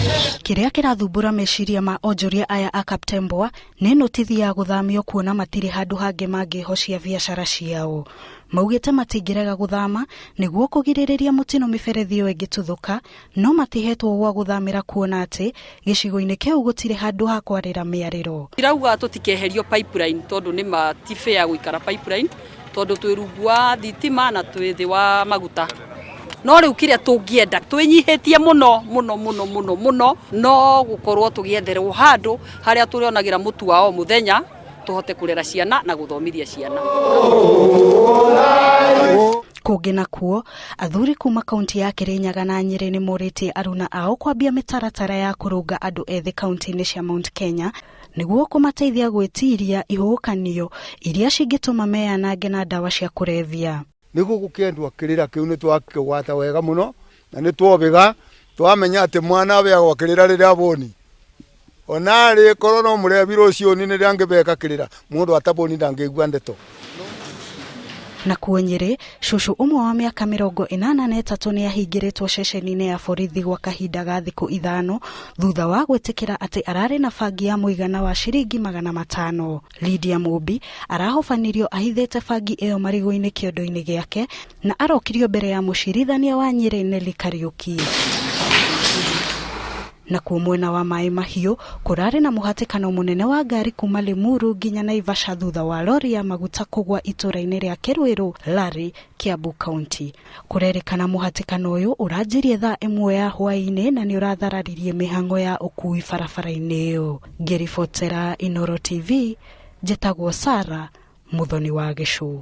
Kĩrĩa kĩrathumbũra meciria ma onjoria aya a Kaptembwa nĩ notithi ya gũthamio kuona matirĩ handũ hangĩ mangĩhocia biacara ciao. Maugĩte matingĩrega gũthama nĩguo kũgirĩrĩria mũtino mĩberethi ĩyo ĩngĩtuthũka no matihetwo gwa gũthamĩra kuona atĩ gĩcigo-inĩ kĩu gũtirĩ handũ ha kwarĩra mĩarĩro. Irauga tũtikeherio pipeline tondũ nĩ ma ti fair gũikara pipeline tondũ twĩ rungu wa thitima na twĩ thĩ wa maguta. No rĩu kĩrĩa tũngĩenda twĩnyihĩtie mũno mũno mũno mũno mũno no gũkorwo tũgĩetherwo handũ harĩa tũrĩonagĩra mũtu wa o mũthenya tũhote kũrera ciana na gũthomithia ciana. Kũngĩ nakuo, athuri kuma kaunti ya Kirinyaga na Nyĩrĩ nĩ morĩtie aruna ao kwambia mĩtaratara ya kũrũnga andũ ethĩ kaunti-inĩ cia Mount Kenya nĩguo kũmateithia gwĩtiria ihuhũkanio iria cingĩtũma meyanange na ndawa cia kũrebia. Nĩ gũgũkĩendwo kĩrĩra kĩu nĩ twakĩgwata wega mũno na nĩ twobĩga twamenya atĩ mwana abeagwo kĩrĩra rĩrĩa abũni ona arĩ korwo no mũrebi rũciũ nĩ rĩrĩa angĩbeka kĩrĩra mũndũ atabũni ndangĩigua ndeto. Nakuo Nyĩrĩ, cũcũ ũmwe wa mĩaka 83 nĩ ahingĩrĩtwo ceceni-inĩ ya borithi gwa kahinda ga thikũ ithano thutha wa gwĩtĩkĩra atĩ ararĩ na bangi ya mũigana wa ciringi 500. Lydia Mũmbi arahobanirio ahithĩte bangi ĩyo marigũ-inĩ kĩondo-inĩ gĩake na arokirio mbere ya mũcirithania wa Nyĩrĩ Nelly Kariũki. Nakuo mwena wa Maĩ Mahiũ kũrarĩ na mũhatĩkano mũnene wa ngari kuma Limuru nginya Naivasha thutha wa lori ya maguta kũgwa itũra-inĩ rĩa Kĩrwĩrũ, Lari, Kiambu County. Kũrerĩkana mũhatĩkano ũyũ ũranjirie thaa ĩmwe ya hwaĩ-inĩ na nĩ ũrathararirie mĩhang'o ya ũkui barabara-inĩ ĩyo. Ngĩribotera Inooro TV, njĩtagwo Sarah Mũthoni wa Gĩcũ.